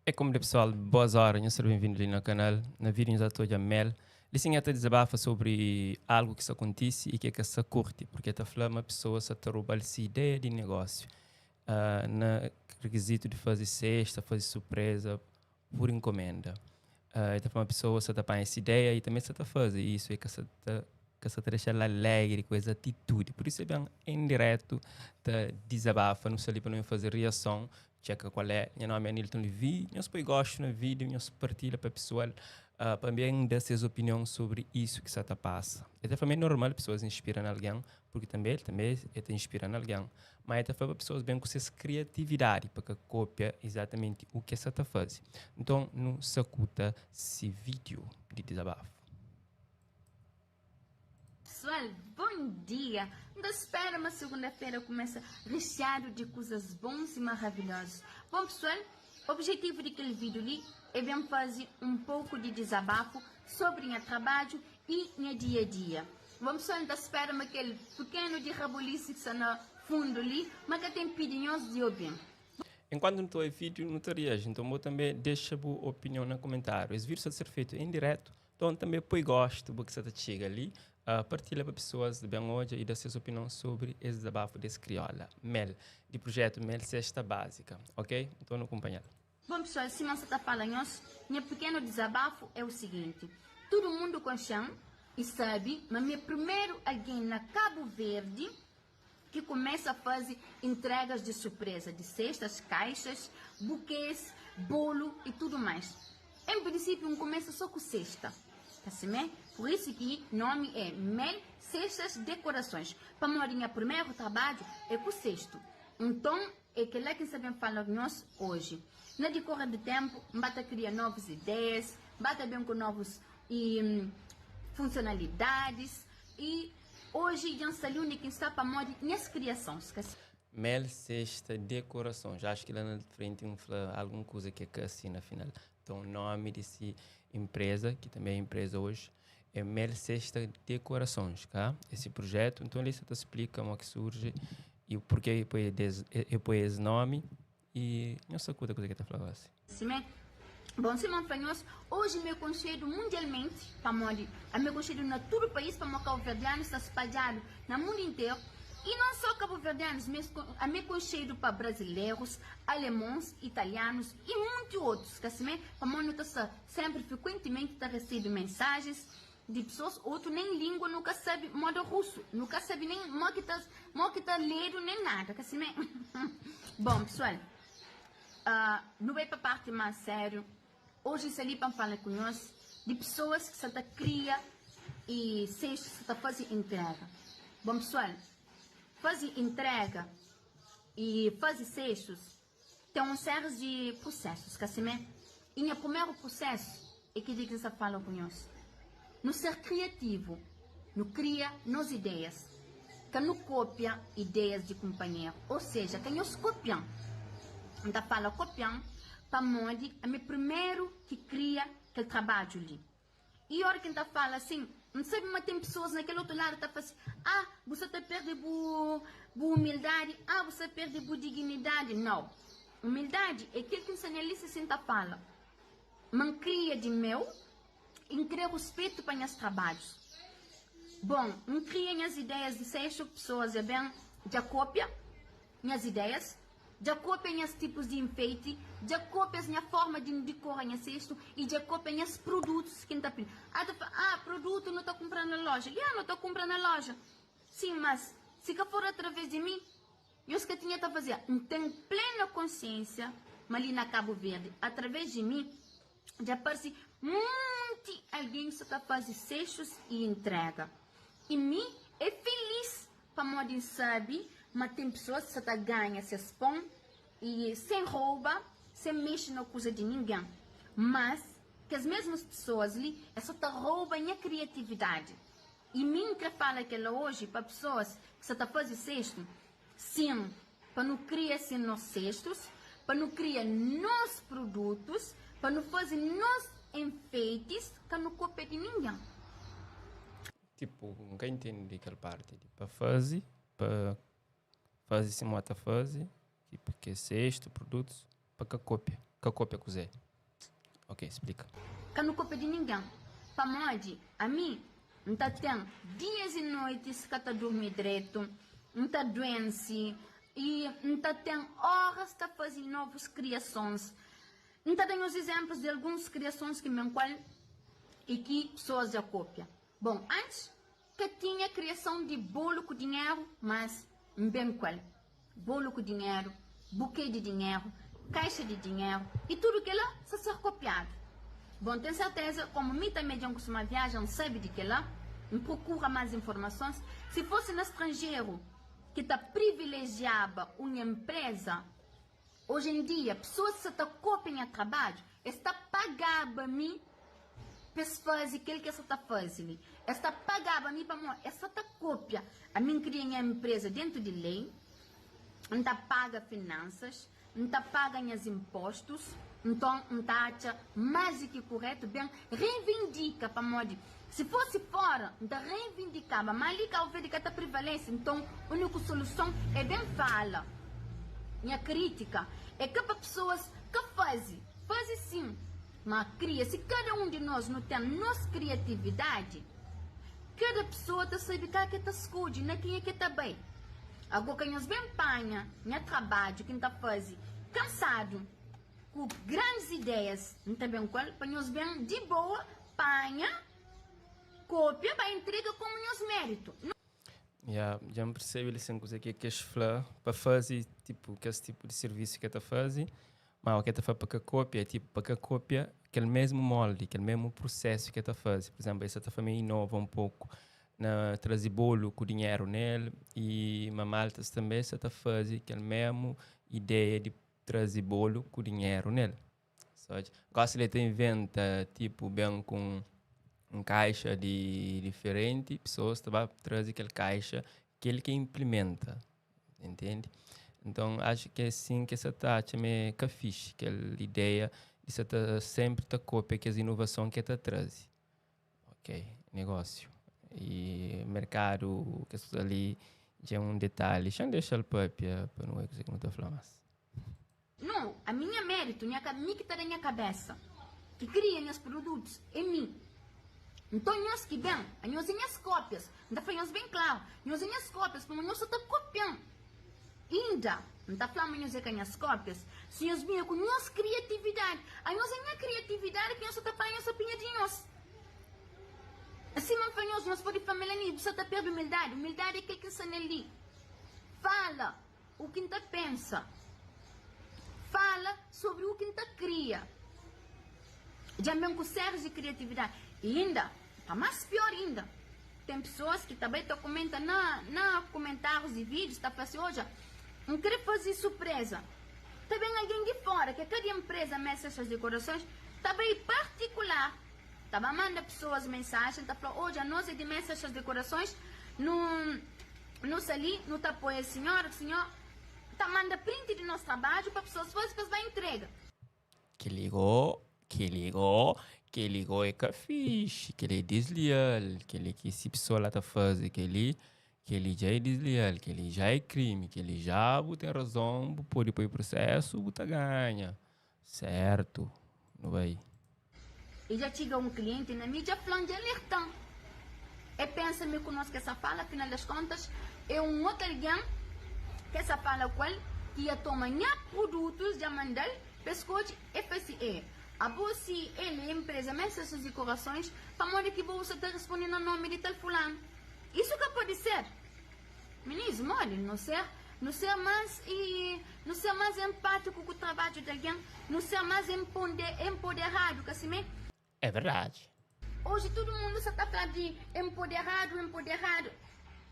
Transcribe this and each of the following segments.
É como de pessoal, boas horas, nhos ser bem-vindo li na canal. Na vídeo nhos ta odja Mel. Li sim ta desabafa sobre algo que sa acontece e que é que sa curte, porque ta fla ma pessoa sa ta roubar se ideia de negócio. Na requisito de fazer cesta, fazer surpresa por encomenda. Ta fla ma pessoa sa ta panha essa ideia e também sa ta fazer. E isso é que sa ta que sa ta deixa ela alegre com essa atitude. Por isso é bem em direto ta desabafa, não ali para não fazer reação. Txeka qual é. Nha nome é Nilton Levi. Nhos põe gosto na vídeo, nhos partilha para pessoal também dar suas opiniões sobre isso que sa ta passa. É também normal pessoas inspiram alguém, porque também ele também é te inspirando alguém. Mas é para pessoas bem com sua criatividade, para que copia exatamente o que sa ta faz. Então, não sacuta esse vídeo de desabafo. Pessoal, bom dia! Ainda espera uma segunda-feira começa recheado de coisas bons e maravilhosas. Bom, pessoal, o objetivo daquele vídeo ali é bem fazer um pouco de desabafo sobre meu trabalho e meu dia a dia. Bom, pessoal, ainda espera aquele pequeno de rabolice que está no fundo ali, mas que tem pedinhos de ouvir. Enquanto não estou em vídeo, não te reage. Então, vou também deixa a opinião no comentário. Esse vídeo está a ser feito em direto, então também põe gosto, porque você chega ali, partilha para pessoas de bem hoje e dá suas opiniões sobre esse desabafo desse crioula. Mel, de projeto Mel Cesta Básica, ok? Então, não acompanhar. Bom, pessoal, se você está falando, meu pequeno desabafo é o seguinte. Todo mundo conhece e sabe, mas meu primeiro alguém na Cabo Verde que começa a fazer entregas de surpresa, de cestas, caixas, buquês, bolo e tudo mais. Em princípio, um começa só com cesta. Tá assim, né? Por isso que o nome é Mel Cestas Decorações. Para morinha, primeiro trabalho é com cesto. Então, é que lá que sabemos falar nós hoje. Na decorrer do tempo, bata criar novas ideias, bata bem com novos e, funcionalidades e hoje já saiu que está para moda nessa criação. Mel Cesta Decoração. Já acho que lá na frente um fala alguma coisa que é assim na final. Então, o nome dessa empresa, que também é empresa hoje, é Mel Cesta Decorações, tá? Esse projeto, então ali você te explica como é que surge e o porquê eu põe esse nome e não sei quanta coisa que tá falando assim. Sim, Bom, Simão Fanhos, hoje meu conselho mundialmente, para morrer, a meu conselho na todo o país, para o cabo-verdiano está espalhado no mundo inteiro. E não só cabo-verdianos, mas a meu conselho para brasileiros, alemães, italianos e muitos outros. Que assim, para morrer, tá sempre frequentemente tá recebendo mensagens de pessoas, outro nem língua nunca sabe modo russo, nunca sabe nem mo que tá, mo que tá lendo nem nada, que assim, Bom, pessoal, não é para parte mais sério. Hoje se ali para falar com nós de pessoas que se tá cria e se tá fazer entrega. Bom, pessoal, fazer entrega e fazer cestos tem um série de processos, que assim, e o primeiro processo é que digo que se fala com nós. No ser criativo, no cria nos ideias, que não copia ideias de companheiro, ou seja, que nós copiam. Então fala copiam para onde é o primeiro que cria aquele trabalho ali. E a hora que a fala assim, não sabe, mas tem pessoas naquele outro lado que tá falando assim, ah, você tá perdendo boa humildade, ah, você perde boa dignidade. Não. Humildade é aquilo que o analista senta fala. Mas cria de meu, e cria respeito para meus trabalhos. Bom, não cria minhas ideias de seis pessoas, é bem, já copia minhas ideias, já copia minhas tipos de enfeite, já copia minha forma de decorar minha cesto e já copia minhas produtos que não tá pedindo. Ah, tá, ah, produto não tá comprando na loja. Yeah, não tá comprando na loja. Sim, mas se que for através de mim, eu que tinha a fazer, não tenho plena consciência, mas ali na Cabo Verde, através de mim, já aparece muito alguém que está fazendo cestos e entrega. E mim é feliz para modo sabe, mas tem pessoas que está ganha seus pão e sem rouba, sem mexe na coisa de ninguém. Mas que as mesmas pessoas ali, é só te rouba a minha criatividade. E mim que fala aquela hoje para pessoas que só tá fazendo cesto, sim, para não criar assim nos cestos, para não criar nos produtos, para não fazer nos enfeites, que não copia de ninguém. Tipo, nunca entendi aquela parte. Para fazer, para fazer sim, outra fase, tipo, que é cesto, produtos, para que cópia. Ka kopia kuzê? Ok, splika. Ka nu kopia di ningen. Pamodi ami N ta ten dias i noitis ka ta durmi dretu, N ta duense i N ta ten oras ta faze novus kriasons. N ta da nhos izenplus di alguns kriasons ki men kual i ki pesoas dja kopia. Bon, antis ka tinha kriason di bolu ku dinheru, mas N ben ku el. Bolu ku dinheru, bukê di dinheru, kaixa di dinheru i tudu kela sa ser kopiadu. Bon, ten serteza, komu mi tanbe dja N kustuma viaja, N sabe di kela, N prokura mas informasons. Si fosi na stranjeru ki ta privilejiaba un enpreza, oji en dia pesoas ki sa ta kopia nha trabadju, es ta pagaba mi pa es faze kel ki es sa ta faze li. Es ta pagaba mi pamodi es sa ta kopia. Ami N kria nha enpreza dentu di lei, N ta paga finansas, N ta paga nhas inpostus, nton N ta atxa más di ki kuretu ben reivindika pamodi si fosi fora N ta reivindikaba, má li Kabu Verdi ka ta prevalese, nton uniku soluson é ben fala. Nha kritika é ka pa pesoas ka faze, faze sin, má kria. Si kada un di nos nu ten nos kriatividadi, kada pesoa ta sabe kal ki el ta skodje, na kenha ki el ta bai. Ago ka nhos ben panha nha trabadju ki N ta faze kansadu ku grandis ideias, N ta ben ku el pa nhos ben di boa panha kopia ba entrega komu nhos méritu. Ya, dja N persebe li sen kuze ki kes fla pa faze tipo kes tipo di sirvisu ki el ta faze, ma o ki el ta fla pa ka kopia é tipo pa ka kopia kel mesmu moldi, kel mesmu prusesu ki el ta faze. Pur izénplu, el sa ta fla ma el inova un poku na traze bolu ku dinheru nel i ma maltas tanbe sa ta faze kel mesmu ideia di traze bolu ku dinheru nel. Gosi li ta inventa tipo ben ku un kaixa di diferenti pesoas ta ba traze kel kaixa ki el ke inplimenta, entende? Nton axu ki é sin ki sa ta atxa ma é ka fixi kel ideia di sa ta senpri ta kopia kes inovason ki el ta traze. Ok, negósiu i merkadu kes kuza li dja é un detalhi. Xa-m dexa-l papia pa nu obi kuzê ki nu ta fla más. Não, a minha mérito, nha mi ki ta da nha cabeça, ki cria nhas produtos é mi. Nton nhos ki ben, anhos é nhas cópias. N ta fla nhos ben claro, nhos é nhas cópias, pamodi nhos sa ta copian. Inda N ta fla ma nhos é ka nhas cópias, si nhos binha ku nhos criatividade. Anhos é nha criatividade ki nhos sa ta panha, nhos sa pinha di nhos. Sima N fla nhos, nhos pode fla, Melanie, bu sa ta perde humildade. Humildade é kel ki N sta nel li. Fala! U ki N ta pensa. Fala sobri u ki N ta kria. Dja N ben ku séries di kriatividadi. I inda, pa más pior inda, ten pesoas ki ta bai ta kumenta na na kumentárius di vídius ta fla si, Odja, N kre faze surpreza. Ta ben algen di fóra, ki é ka di enpreza Mestre Estas Decorações, ta bai partikular, ta ba manda pesoas mensajen ta fla, Odja, nos é di Mestre Estas Decorações, nu. Nu sta li, nu ta apoia sinhora, ki sinhor ta manda print di nos trabadju pa pesoas faze pa es ba intrega. Kel-li gó, kel-li gó, kel-li gó é ka fixi, kel-li é disleal, kel-li ki si pesoa la ta faze kel-li, kel-li dja é disleal, kel-li já é krimi, kel-li já bu ten razon, bu pode poi prosesu, bu ta ganha. Sertu, nu bai. I dja txiga un klienti na mi dja fla-m dja alerta-m. E pensa mi ku nos ke sa fala, final das kontas e un otu algen ke sa fala ku el ki ia toma nha produtus dja manda-l pa e skodje e fla si e abo si el e empresa Mestre Suzy Corações pamodi ki bo bu sa ta responde na nomi di tal fulanu? Isu ka pode ser! Minis, modi nu ser? Nu ser más i nu ser más empátiku ku trabadju di algen, nu ser más empoderadu, ka simé? É verdadi. Oji tudu mundu sa ta fla di empoderadu, empoderadu.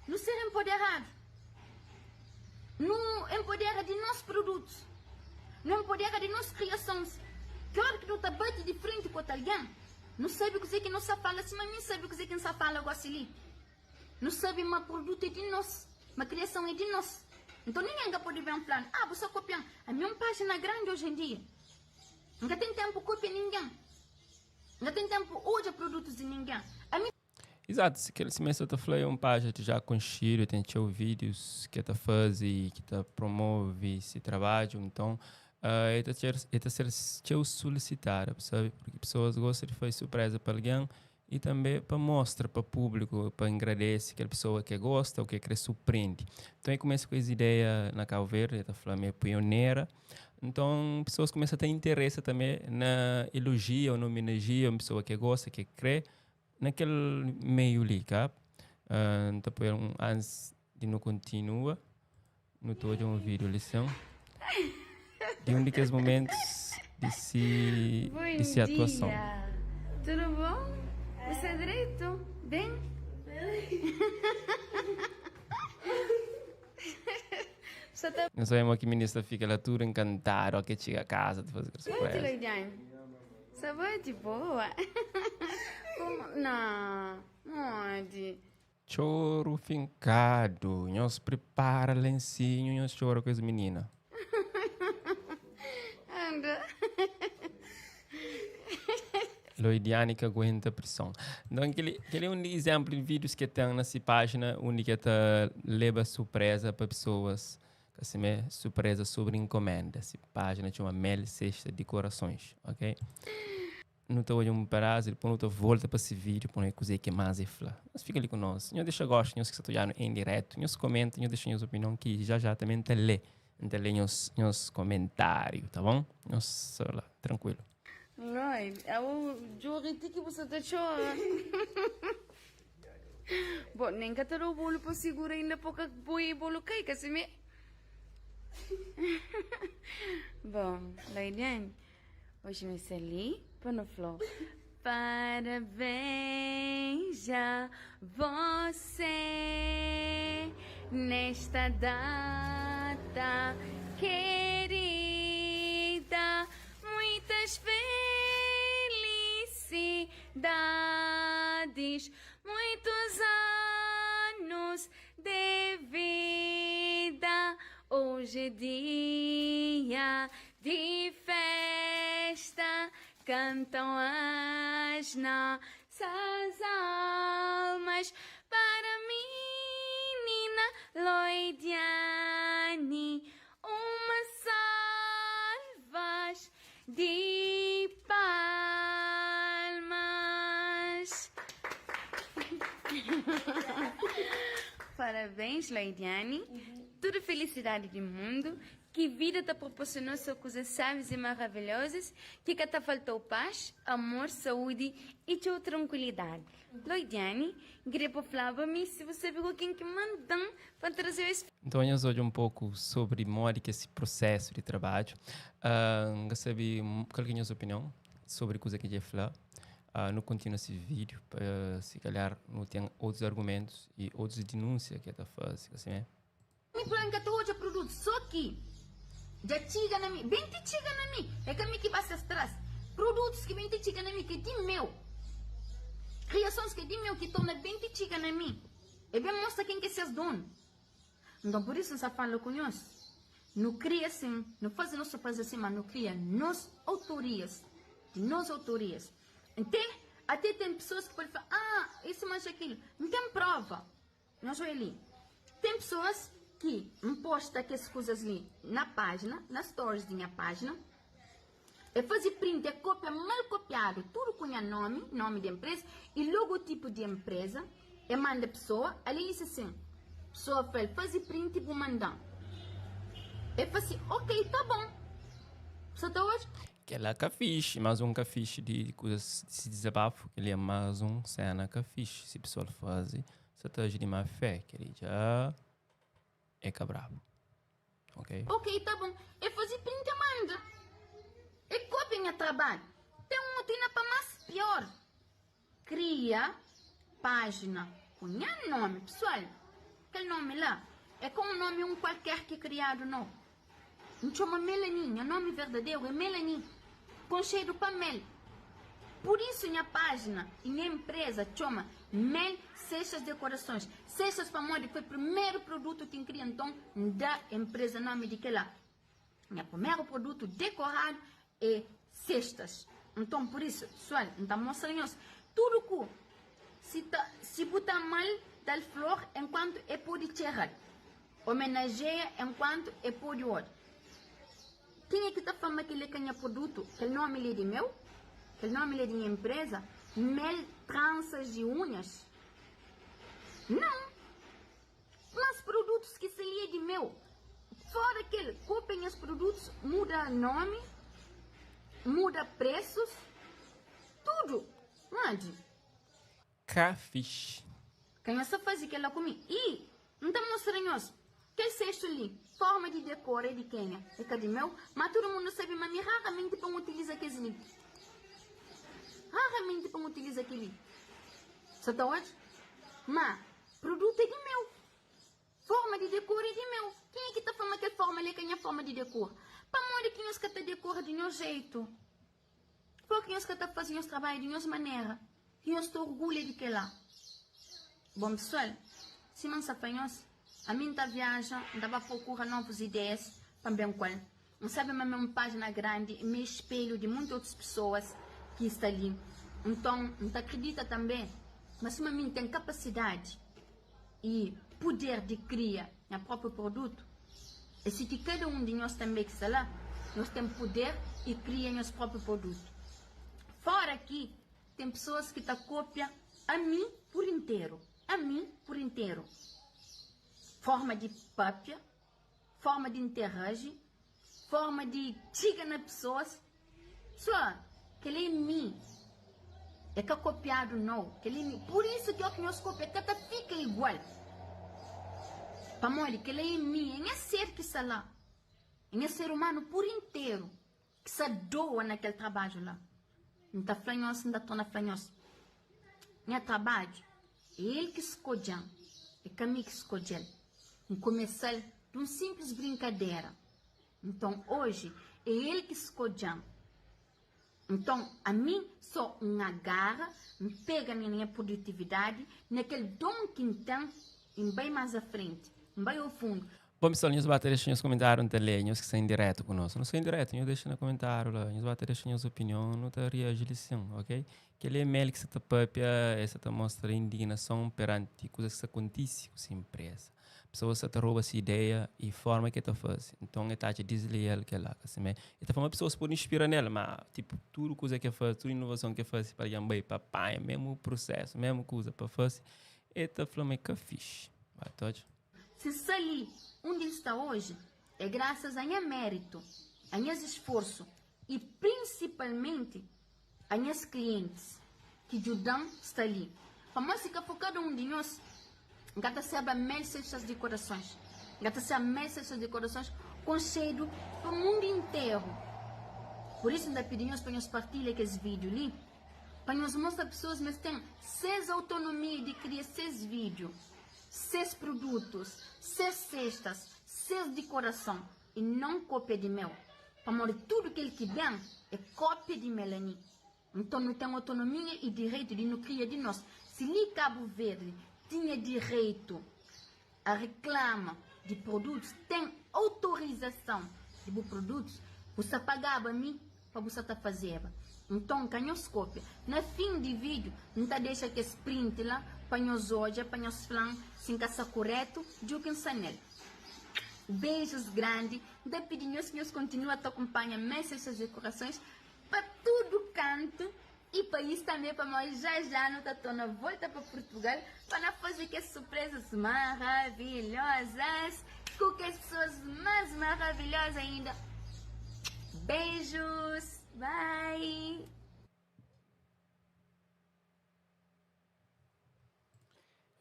Nu ser empoderadu. Nu empodera di nos produtus. Nu empodera di nos kriasons. Ki ora ki nu ta bati di frenti ku otu algen, nu sabe kuzê ki nu sa fala, sima mi N sabe kuzê ki N sa fala gosi li. Nu sabe ma produtu é di nos, ma kriason é di nos. Nton ningen ka pode ben fla-nu, Ah, bu sta kopia-m. Ami é un pájina grandi oji en dia. N ka ten ténpu kopia ningen. N ka ten ténpu odja produtus di ningen. Ami. Izatu, si kel simé sa ta fla é un pájina ki já konxidu, ten txeu vídius ki el ta faze i ki ta promove se trabadju. Nton. Uh, e ta ser, e ta ser txeu solicitada, sabe? Porque pessoas gostam de fazer surpresa para alguém e também para mostrar para público, para agradece aquela pessoa que gosta ou que quer surpreende. Então, eu começo com essa ideia na Cabo Verde, eu falando, é pioneira. Então, pessoas começam a ter interesse também na elogia ou na homenageia uma pessoa que gosta, que crê, naquele meio ali, tá? Então, antes de não continua, não estou a um vídeo lição de um daqueles momentos de se, Bom de se atuação. dia. Tudo bom? Você é direito? Bem? Você tá Não sabemos que o ministro fica lá tudo encantado, que chega a casa de fazer bem, surpresa. Leidiane? Você vai de boa? Como? Não, onde? Choro fincado, nós prepara lencinho, nós chora com as meninas. Anda. Loidiane que aguenta a pressão. Então, aquele é um exemplo de vídeos que tem nessa página, onde que tá leva surpresa para pessoas, que assim é surpresa sobre encomenda. Essa página chama Mel Cesta de Corações, ok? Não estou olhando um pedaço, depois não estou volta para esse vídeo, para não que mais é flá. Mas fica ali com nós. Não deixa gosto, não se que está em direto, não se comenta, não deixa sua opinião que já já também te lê. Te lê nos comentários, tá bom? Nos, lá, tranquilo. Lloyd, eu juro que você tá chorando. Bom, nem que o bolo para segurar ainda pouca boi bolo cai, que se me. Bom, Leidiane, hoje me ali para no flor. Parabéns a você nesta data querida, muitas felicidades, muitos anos de vida. Hoje é dia de festa, cantam as nossas almas para a menina Loidiane, uma salvas de palmas. Parabéns, Loidiane. Tudo felicidade do mundo. Que vida te proporcionou só coisas sábias e maravilhosas. Que que te faltou paz, amor, saúde e tua tranquilidade. Loidiane, queria falar para mim se você viu quem que mandam para trazer esse Então, eu hoje um pouco sobre modo que esse processo de trabalho. Gostaria qual é a sua opinião sobre coisa que eu falar. Não continua esse vídeo, para se calhar não tem outros argumentos e outras denúncias que está fazendo, assim, né? Me problema que hoje produto, só que já chega na mim, bem te chega na mim, é que a mim que vai se atrás. Produtos que bem te chega na mim, que é de meu. Criações que é de meu, que torna bem te chega na mim. É bem mostra quem que é seus dono. Então por isso, eu falo com nós. Não cria assim, não faz nosso país assim, mas não cria nós autorias. De nós autorias. Então, até tem pessoas que podem falar, ah, isso mais aquilo. Não tem prova. Não sou ali. Tem pessoas que postam aquelas coisas ali na página, nas stories da minha página. É fazer print, é cópia mal copiado, tudo com o nome, nome da empresa e logotipo de empresa. E manda a pessoa, ali diz assim, pessoa fala, faz print e vou mandar. Eu falo assim, ok, tá bom. Você tá hoje? Que ela é fixe, mais um fixe de coisas de desabafo, que ele é mais um cena que fixe. Se a pessoa faz, você tá de má fé, que ele já é cabravo. Ok? Ok, tá bom. Eu faço print e manda. E cópia minha trabalho. Tem um outro ainda para mais pior. Cria página com meu nome, pessoal. Aquele nome lá é com um nome um qualquer que é criado, não. Não chama Melanie, meu nome verdadeiro é Melanie. Com cheiro para mel. Por isso minha página e minha empresa chama Mel Cestas Decorações. Cestas para moda foi o primeiro produto que criei então da empresa nome de que lá. Meu primeiro produto decorado é cestas. Então por isso, pessoal, então mostrando tudo que se tá, se botar mal dá flor enquanto é pode tirar. Homenageia enquanto é pode outro. Kenha ki ta fla ma kel-li é ka nha produtu, kel nómi li é di meu? Kel nómi li é di nha enpreza? Mel Tranças e Unhas? Não! Mas produtus ki sta li é di meu. Fora kel, kopia nhas produtus, muda nómi, muda presus, tudu. Modi? Ka fixi. Ka nhos ta faze kel-la ku mi. I N ta mostra nhos kel sestu li, forma di dekora é di kenha? É ka di meu? Má tudu mundu sabe ma mi raramenti pa N utiliza kes li. Raramenti pa N utiliza kel-li. Sa ta odja? Má, produtu é di meu. Forma di dekora é di meu. Kenha ki ta fla ma kel forma li é ka nha forma di dekora? Pamodi ki nhos ka ta dekora di nhos jetu? Pur ki nhos ka ta faze nhos trabadju di nhos manera ki nhos ta orgulha di kel-la? Bon pesoal, sima N sa fla nhos, ami N ta viaja, N ta ba prokura novus ideias pa N ben ku el. N sabe ma mi é un pájina grandi i mi é spelhu di monti otus pesoas ki sta li. Nton, N ta kridita tanbê ma sima mi N ten kapasidadi i puder di kria nha própi produtu, é si ki kada un di nhos tanbê ki sta la, nhos ten puder i kria nhos própi produtu. Fóra ki ten pesoas ki ta kópia ami pur interu, ami pur interu, fórma di pâpia, forma di interaji, forma di txiga na pesoas. Pessoa, kel-li é mi. É ka kopiadu nau, kel-li é mi. Pur isu ki óki nhos kopia ka ta fika igual. Pamodi kel-li é mi, é nha ser ki sta la. É nha ser umanu pur interu ki sta doa na kel trabadju la. N ta fla nhos, N ta torna fla nhos, nha trabadju é el ki skodje-m, é ka mi ki skodje-l. N kumesa-l di un sinplis brinkadera. Nton, oji é el ki skodje-m. Nton, ami sô N agara, N pega na nha produtividadi, na kel don ki N ten i N bai más a frenti, N bai ô fundu. Bom pessoal, nhos ba ta dexa nhos comentário, nu ta lê, nhos ki sta em direto ku nos. Nu sta em direto, nhos dexa na comentário la, nhos ba ta dexa nhos opinion, nu ta reage li sim, ok? Kel é Mel ki sta ta papia, el sta ta mostra indignason peranti kuzas ki sta kontise ku se inpresa. Pesoas sta ta roba se ideia i forma ki el ta faze. Nton el ta atxa disleal kel-la, ka simé? El ta fla ma pesoas pode inspira nel, ma tipo tudu kuza ki el faze, tudu inovason ki el faze pa algen bai pa panha mesmu prusesu, mesmu kuza pa faze, el ta fla ma é ka fixi. Ba ta odja. Si N sta li undi N sta oji, é grasas a nha méritu, a nhas sforsu i prinsipalmenti a nhas klientis ki djuda-m sta li. Pamodi si ka for kada un di nhos, N ka ta sérba Mel Seixas Decorações. N ka ta ser Mel Seixas Decorações konxedu pa mundu interu. Pur isu, N ta pidi nhos pa nhos partilha kes vídiu li, pa nhos mostra pesoas ma es ten ses autonomia di kria ses vídiu, ses produtus, ses sextas, ses dikorason. I non kópia di meu, pamodi tudu kel ki ben é kópia di Melanie. Nton nu ten otonomia i direitu di nu kria di nos. Si li Kabu Verdi tinha direitu a riklama di produtus, ten otorizason di bu produtus, bu sa pagaba mi pa bu sa ta fazeba. Nton ka nhos kópia. Na fin di vídiu N ta dexa kes print la pa nhos odja, pa nhos fla-m si N ka sa kuretu dju ki N sa nel. Beijos grandi, N ta pidi nhos ki nhos kontinua ta kunpanha Message de Corações pa tudu kantu i país tanbe pamodi já já nu ta torna volta pa Portugal pa na faze kes surpresas maravilhosas ku kes pessoas más maravilhosas ainda. Beijos, bye!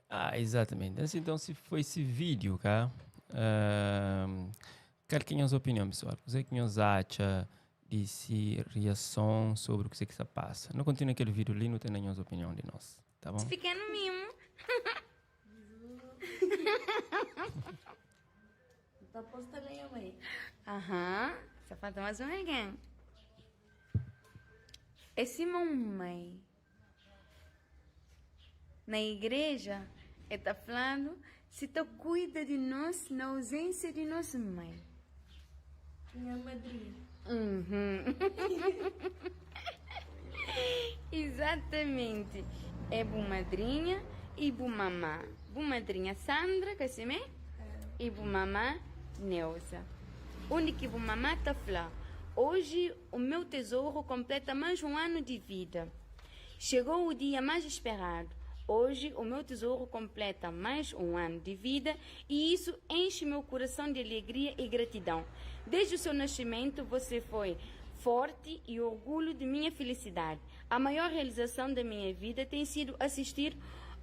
Ah, exatamente. Assim, então, se foi esse vídeo, cá, uh, quero que nhos opinião, pessoal. O que nhos acha desse reação sobre o que se passa? Não continua aquele vídeo ali, não tem nenhuma opinião de nós, tá bom? Pequeno mimo. Tá posto a ganhar, mãe. Aham, só falta mais um alguém. É sima un mãe. Na igreja e ta fladu si ta kuida di nos na auzénsia di nos mãe. Nha madrinha. Uhum. Izatamenti. É bu madrinha i bu mamá. Bu madrinha Sandra, ka simé? I bu mamá Neuza. Undi ki bu mamá ta fla. Hoje o meu tesouro completa mais um ano de vida. Chegou o dia mais esperado. Hoje o meu tesouro completa mais um ano de vida e isso enche meu coração de alegria e gratidão. Desde o seu nascimento você foi forte e orgulho de minha felicidade. A maior realização da minha vida tem sido assistir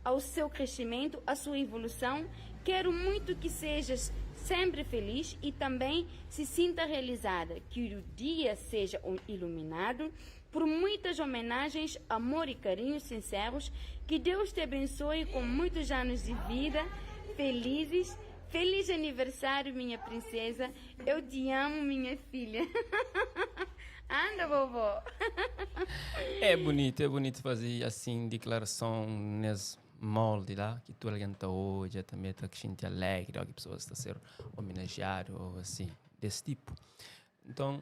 ao seu crescimento, à sua evolução. Quero muito que sejas sempre feliz e também se sinta realizada, que o dia seja iluminado por muitas homenagens, amor e carinho sinceros. Que Deus te abençoe com muitos anos de vida, felizes. Feliz aniversário, minha princesa. Eu te amo, minha filha. Anda, vovó. É bonito fazer assim declaração nesse molde lá, que tu alguém tá hoje também tá que sente alegre, ou que pessoas está ser homenageado ou assim, desse tipo. Então,